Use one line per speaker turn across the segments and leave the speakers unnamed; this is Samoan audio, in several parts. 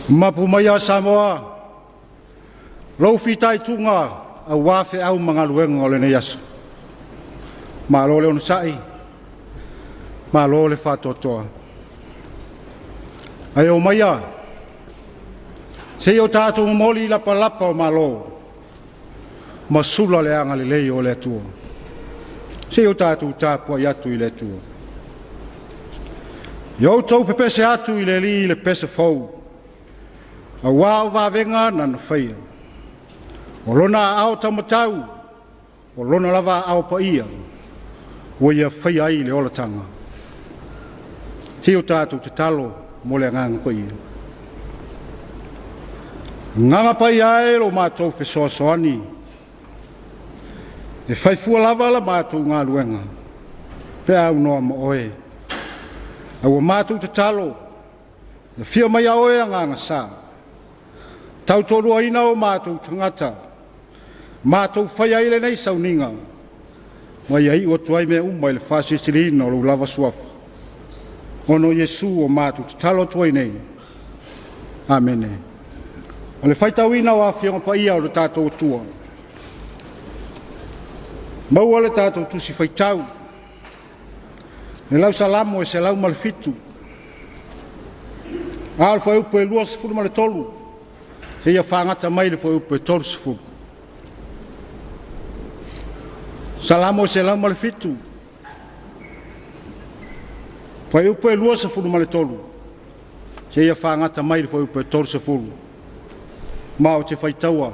Mapu maia Samoa, lou fitaituga aua feau ma galuega o lenei aso. Malo le onosai, malo le faatoatoa. Ae oo maia se i o tatou momoli lapalapa o malo ma sula le agalelei o le Atua. Se i o tatou tapuai atu i le Atua. Ia outou pepese atu i le Alii i le pese fou, aua o vavega na na faia. O lona aao taumatau, o lona lava aao paia, ua ia faia ai le olataga. Se i o tatou tatalo mo le Agaga Paia. Agaga Paia e lo matou fesoasoani, e fai fua lava la matou galuega, pe a aunoa ma oe. A ua matou tatalo, afio maia oe Agaga Sa, tautoaluaina o matou tagata, matou faia ai lenei sauniga, ma ia iu atu ai mea uma i le faasilisiliina o lou lava suafa. Ona o Iesu ua matou tatalo atu ai nei. Amene. O le faitauina o Afioga Paia o le tatou Atua, maua le tatou Tusi Faitau, le lau Salamo e 107, a o le fuaiupu e 23, seia fagata mai le fuaiupu e 30. Salamo e 107, fuaiupu e 23, seia fagata mai le fuaiupu e 30. Ma ou te faitaua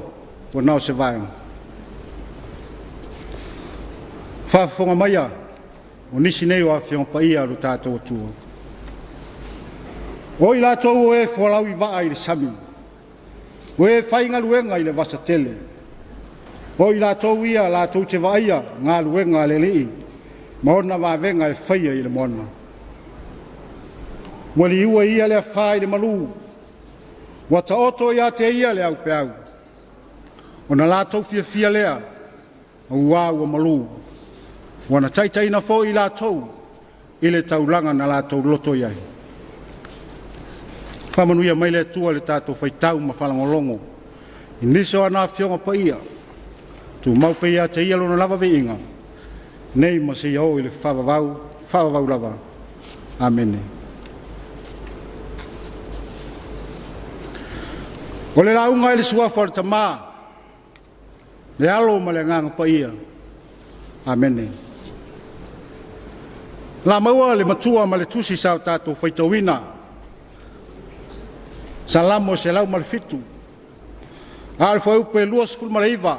ua na o se vaega. Faafofoga maia o nisi nei o Afioga Paia a lo tatou Atua. O i latou o e folau i vaa i le sami, o e faigaluega i le vasa tele, o i latou ia latou te vaaia galuega a le Alii ma ona vavega e faia i le moana. Ua liua e ia le afa i le malu, ua taoto ia te ia le aupeau, ona latou fiafia lea, aua ua malu, ua na taitaiina foi i latou i le taulaga na latou loto i ai. Faamanuia mai le Atua i le tatou faitau ma faalogologo i nisi o ana Afioga Paia, tumau pea ia te Ia Lona lava viiga, nei ma seia oo i le faavavau, faavavau lava. Amene. O le lauga i le suafa o le Tama, le Alo ma le Agaga Paia. Amene. La maua le matua ma le tusi sa o tatou faitauina, Salamo 107, a o le fuaiupu e 29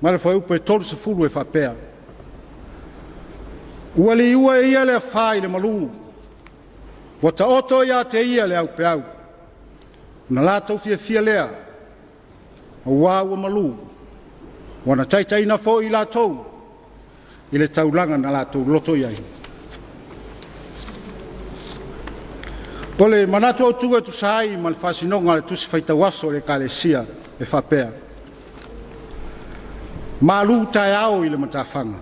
ma le fuaiupu e 30 e faapea: Ua liua e ia le afa i le malu, ua taoto ia te ia le aupeau, ona latou fiafia lea, aua ua malu, ua na taitaiina foi i latou i le taulaga na latou loto i ai. O le manatu autu e tusa ai ma le faasinoga a le Tusi Faitau Aso a le Ekalesia e faapea: Malu taeao i le matafaga,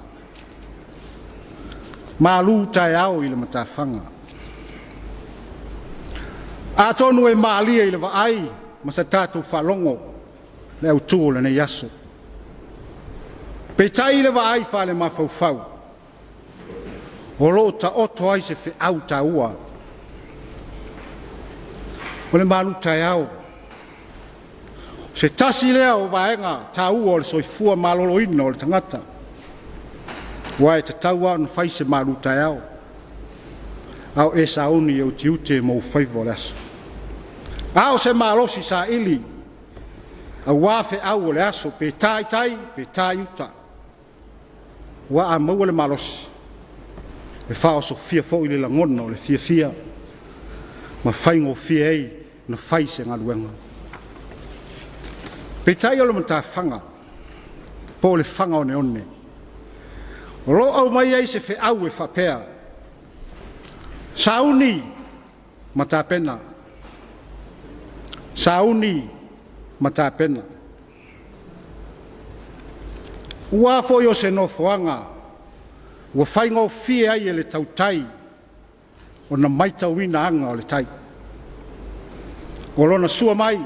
malu taeao i le matafaga. Atonu e malie i le vaai ma sa tatou faalogo le autu o lenei aso. Peitai i le vaai faale-mafaufau, o lo o taoto ai se feau taua. O le malu taeao, o se tasi lea o vaega taua o le soifua maloloina o le tagata, aua e tatau lava ona fai se malu taeao, a o e sauni i ou tiute ma ou faiva o le aso. A o se malosi saili aua feau o le aso, pe ta i tai pe ta i uta, aua a maua le malosi, e faaosofia foi le lagona o le fiafia ma faigofie ai ona fai se galuega. Peitai o le matafaga po o le faga oneone, o lo o aumai ai se feau e faapea: sauni ma tapena, sauni ma tapena. Ua foi o se nofoaga ua faigofie ai e le tautai ona matauina aga o le tai. O lona sua mai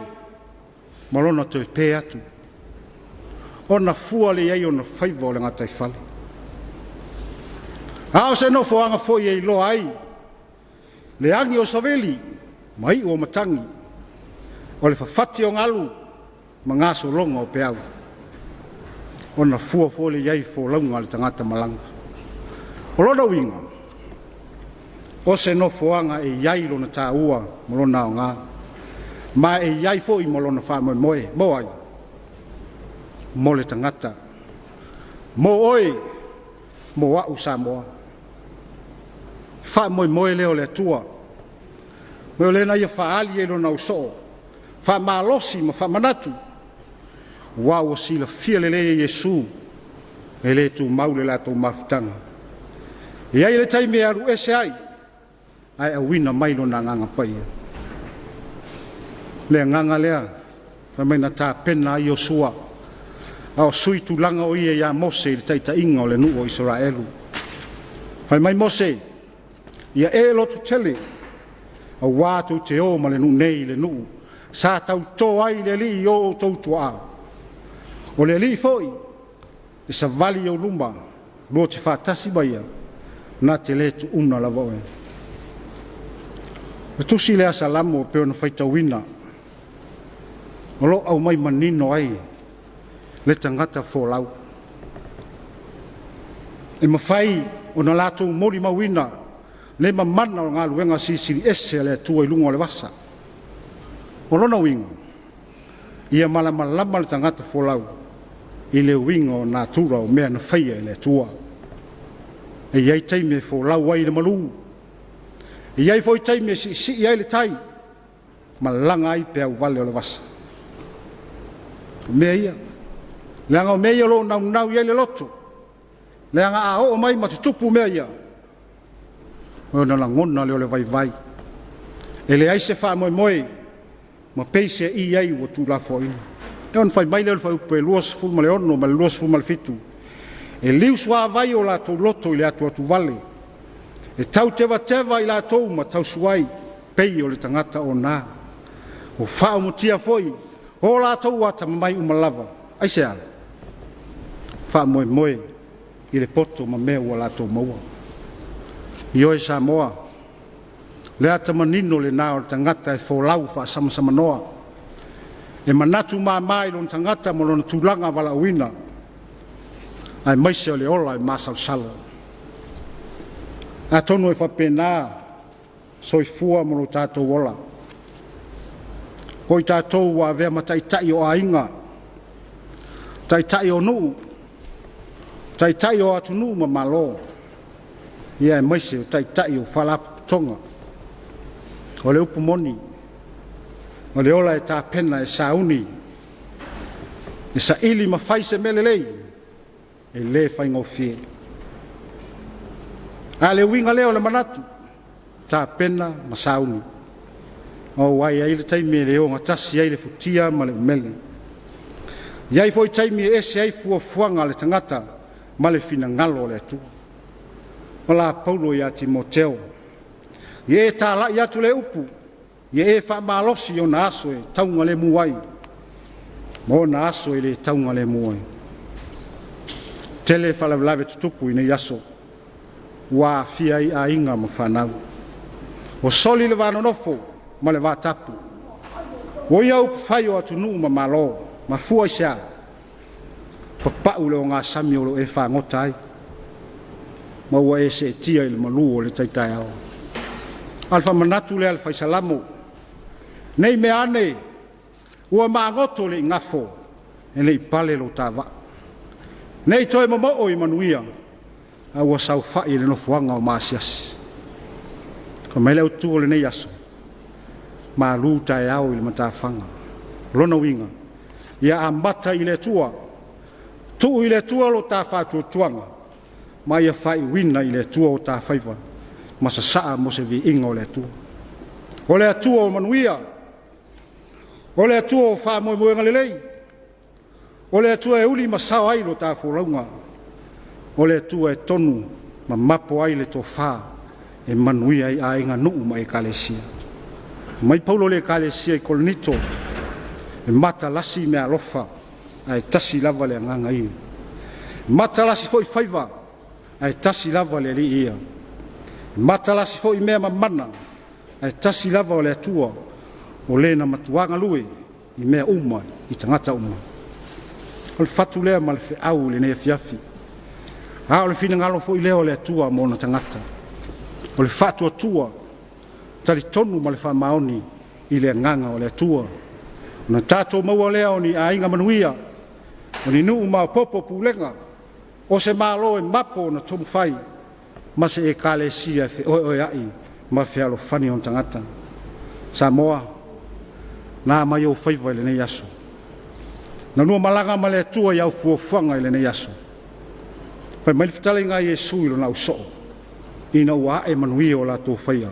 ma lona toe pe atu, ona fua lea i ai o ona faiva o le gataifale. A o se nofoaga foi e iloa ai le agi o savili ma iu o matagi, o le fafati o galu ma gasologa o peau, ona fua foi lea i ai folauga a le tagata malaga. O lona uiga, o se nofoaga e i ai lona taua ma lona aoga, ma e i ai foi ma lona faamoemoe. Mo ai? Mo le tagata, mo oe, mo au Samoa. Faamoemoe lea o le Atua, mo lea na ia faaali ai lona ausoo, faamalosi ma faamanatu, aua ua silafia lelei e Iesu e le tumau le latou mafutaga. E i ai le taimi e alu ese ai, ae auina mai lona Agaga Paia. Le agaga lea fai mai na tapena ai Iosua a o sui tulaga o ia ia Mose i le taitaiga o le nuu o Isaraelu. Fai mai Mose, ia e lototele aua tou te o ma le nuu nei i le nuu sa tauto ai le Alii i o outou tuaa. O le Alii foi e savali i ou luma lua te faatasi ma ia, na te le tuuna lava oe. O le tusi lea a Salamo e pei ona faitauina, o lo o aumai manino ai le tagata folau. E mafai ona latou molimauina le mamana o galuega silisili ese a le Atua i luga o le vasa. O lona uiga, ia malamalama le tagata folau i le uiga o natura o mea na faia e le Atua. E i ai taimi e folau ai i le malu, e i ai foi taimi e siisii ai le tai ma laga ai peauvale o le vasa. O mea ia, leaga o mea ia o lo o naunau i ai le loto, leaga a oo mai ma tutupu mea ia, ona lagona lea o le vaivai. E leai se faamoemoe ma peiseai ai ua tuulafoaiina. Ia ona fai mai lea o le fuaiupu 26 ma le 27, e liusuavai o latou loto i le atuatuvale, e tautevateva i latou ma tausuai pei o le tagata ona. Ua faaumutia foi o latou atamamai uma lava. Aisea? Faamoemoe i le poto ma mea ua latou maua. Ioe Samoa, o le ata manino lena o le tagata e folau faasamasamanoa, e manatu mama i lona tagata ma lona tulaga valaauina, aemaise o le ola e masalosalo. Atonu e faapena soifua ma lo tatou ola. O i tatou ua avea ma taitai o aiga, taitai o nuu, taitai o atunuu ma Malo, ia aemaise o taitai o faalapotopotoga. O le upu moni, o le ola e tapena e sauni, e saili ma fai se mea lelei, e le faigofie. A o le uiga lea o le manatu, tapena ma sauni, aua e i ai le taimi e le ogatasi ai le futia ma le umele. E i ai foi taimi e ese ai fuafuaga a le tagata ma le finagalo o le Atua. O la Paulo ia Timoteo, ia e talai atu le upu, ia e faamalosi i ona aso e taugalemu ai, ma ona aso e le taugalemu ai. Tele faalavelave tutupu i nei aso ua aafia ai aiga ma fanau. Ua soli le va nonofo ma le va tapu. Ua ia upufai o atunuu ma Malo. Mafua i se a? Papau le ogasami o lo o e fagota ai, ma ua e seetia i le malu o le tai taeao. A o le faamanatu lea a le Fai Salamo, ne i meaane ua magoto le igafo e le i pale lo ta vaa, ne i toe momoo i manuia, a ua saofai i le nofoaga o maasiasi. Fai mai le autu o lenei aso, malu taeao i le matafaga. O lona uiga, ia amata i le Atua, tuu i le Atua lo ta faatuatuaga, ma ia faaiuina i le Atua o ta faiva, ma sasaa mo se viiga o le Atua. O le Atua o manuia, o le Atua o faamoemoega lelei, o le Atua e uli ma sao ai lo ta folauga, o le Atua e tonu ma mapo ai le tofa e manuia ai aiga, nuu ma ekalesia. Mai Paulo i le Ekalesia i Korinito, e matalasi meaalofa ae tasi lava le Agaga ia. E matalasi foi faiva ae tasi lava le Alii ia. E matalasi foi mea mamana ae tasi lava o le Atua, o Le na matua galue i mea uma i tagata uma. O le fatu lea ma le feau i lenei afiafi, a o le finagalo foi lea o le Atua mo ona tagata, o le faatuatua, talitonu ma le faamaoni i le agaga o le Atua, ona tatou maua lea o ni aiga manuia, o ni nuu maopoopo pulega, o se Malo e mapo ona tonufai ma se Ekalesia e feoeoea'i ma fealofani ona tagata. Samoa, na mai ou faiva i lenei aso. Nanua malaga ma le Atua i au fuafuaga i lenei aso. Fai mai le fetalaiga a Iesu i lona ausoo, ina ua ae manuia o latou faia,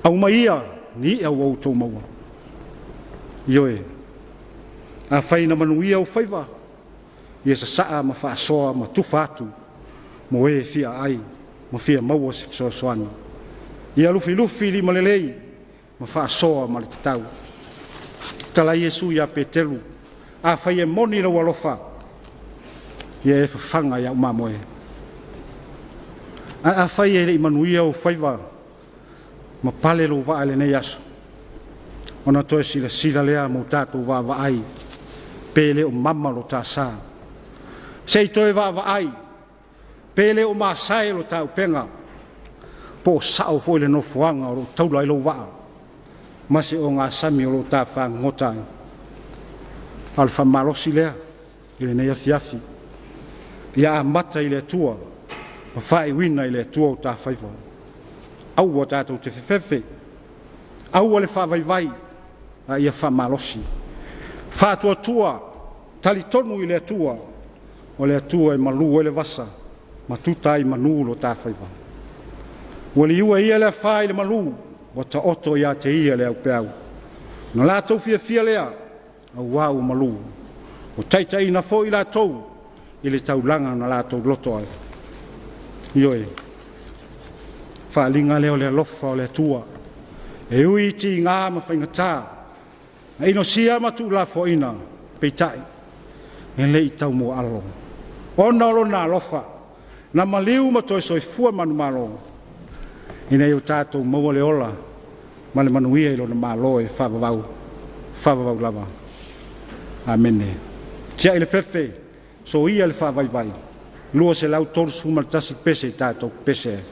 aumaia ni i'a ua outou maua. Ioe, afai na manuia ou faiva, ia sasaa ma faasoa ma tufa atu mo e fia aai ma fia maua se fesoasoani. Ia lufilufi limalelei ma faasoa ma le tatau. Fetalai Iesu ia Peteru, “Afai e moni lou alofa, ia e fafaga i au mamoe. Ae afai e le i manuia ou faiva ma pale lou vaa i lenei aso, ona toe silasila lea ma o tatou vaavaai pe le o mama lo ta sa. Se i toe vaavaai pe le o masae lo ta upega po o sao foi le nofoaga o lo o taula ai lou vaa ma se ogasami o lo o ta fagogota ai.” A o le faamalosi lea i lenei afiafi, ia amata i le Atua ma faaiuina i le Atua o ta faiva. Aua tatou te fefefe, aua le faavaivai, a ia faamalosi, faatuatua, talitonu i le Atua, o le Atua e malu ai le vasa ma tuta ai i manu lo ta faiva. Ua liua ia le afa i le malu, ua taoto ia te ia le aupeau, ona latou fiafia lea aua ua malu, ua taitaiina foi i latou i le taulaga na latou loto ai. Ioe, o le faaaliga lea o le alofa o le Atua, e ui i tiga ma faigata, na inosia ma tuulafoaiina, peitai, e le i taumuaalo, ona o Lona alofa, na maliu ma toe soifua manumalo, ina ia tatou maua le ola ma le manuia i lona Malo e faavavau, faavavau lava. Amene. Tiai le fefe, soia le faavaivai. 231 pese tatou pepese ai.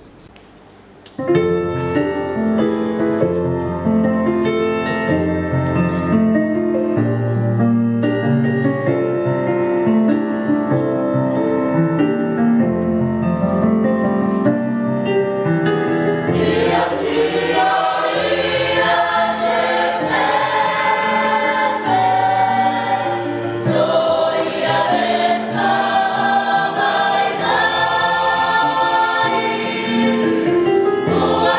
Ua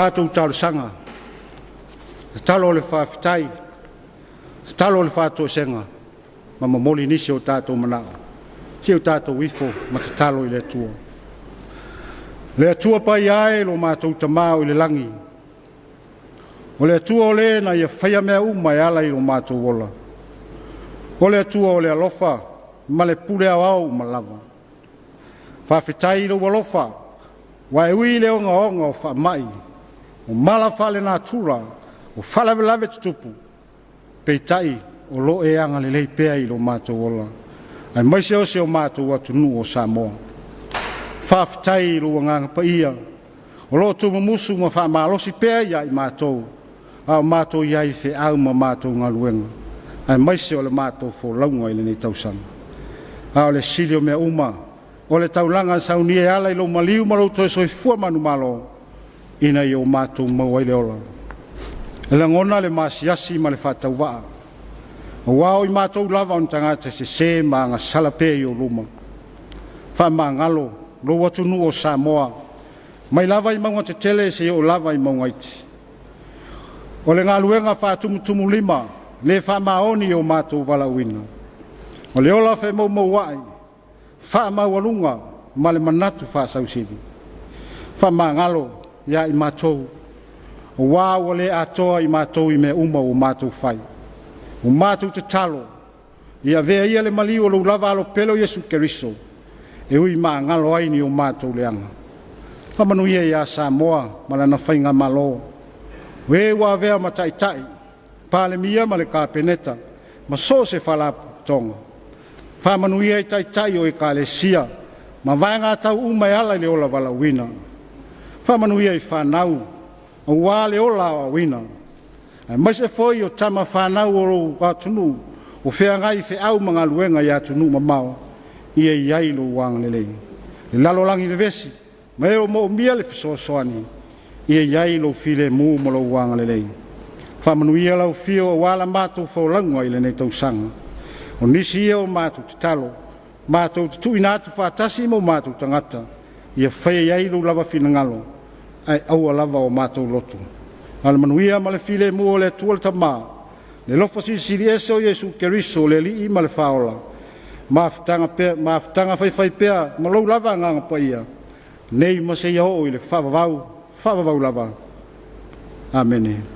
Tatou talosaga, tatalo o le faafetai, tatalo o le faatoesega ma momoli nisi o tatou manao, se i o tatou ifo ma tatalo i le Atua. Le Atua Paia e lo matou Tama o i le lagi, o le Atua o Le na ia faia mea uma e ala i lo matou ola, o le Atua o le alofa ma le pule aoao uma lava. Faafetai i lou alofa, ua e ui i le ogaoga o faamai, o mala faalenatura, o faalavelave tutupu, peitai o lo o e agalelei pea i lo matou ola, aemaise o si o matou atunuu o Samoa. Faafetai i lou Agaga Paia o lo o tuumumusu ma faamalosi pea ia i matou, a o matou i ai i feau ma matou galuega, aemaise o le matou folauga i lenei tausaga. A o le sili o mea uma, o le taulaga na saunia e ala i lou maliu ma lou toe soifua manumalo, ina ia o matou maua ai le ola. E lagona le maasiasi ma le faatauvaa, aua o i matou lava o ni tagata sese ma agasala pea i ou luma. Faamagalo lou atunuu o Samoa, mai lava i mauga tetele seia oo lava i mauga iti. O le galuega faatumutumulima le faamaoni i o matou valaauina, o le ola femoumouai, faamaualuga ma le manatu faasausili. Faamagalo ia i matou, aua ua le atoa i matou i mea uma ua matou fai. Ua matou tatalo, ia avea ia le maliu o lou lava Alo pele o Iesu Keriso e ui magalo ai ni o matou leaga. Faamanuia ia Samoa ma lana faigamalo, o e ua avea ma taitai, Palemia ma le Kapeneta ma so o se faalapotopotoga. Faamanuia i taitai o Ekalesia ma vaega tau uma e ala i le ola valaauina. Faamanuia i fanau aua le ola aoaoina, aemaise foi o tama fanau o lou atunuu o feagai i feau ma galuega i atunuu mamao, ia i ai lou agalelei. Le lalolagi vevesi ma e o moomia le fesoasoani, ia i ai lou filemu ma lou agalelei. Faamanuia lau afio aua la matou folauga i lenei tausaga. O nisi ia o matou tatalo, matou te tuuina atu faatasi ma o matou tagata, ia faia i ai lou lava finagalo, ae aua lava o matou loto. A o le manuia ma le filemu o le Atua le Tama, le alofa Silisili Ese o Iesu Keriso o le Alii ma le Faaola, mafutaga, pea, mafutaga faifaipea ma lou lava Agaga Paia, nei ma seia oo i le faavavau, faavavau lava. Amene.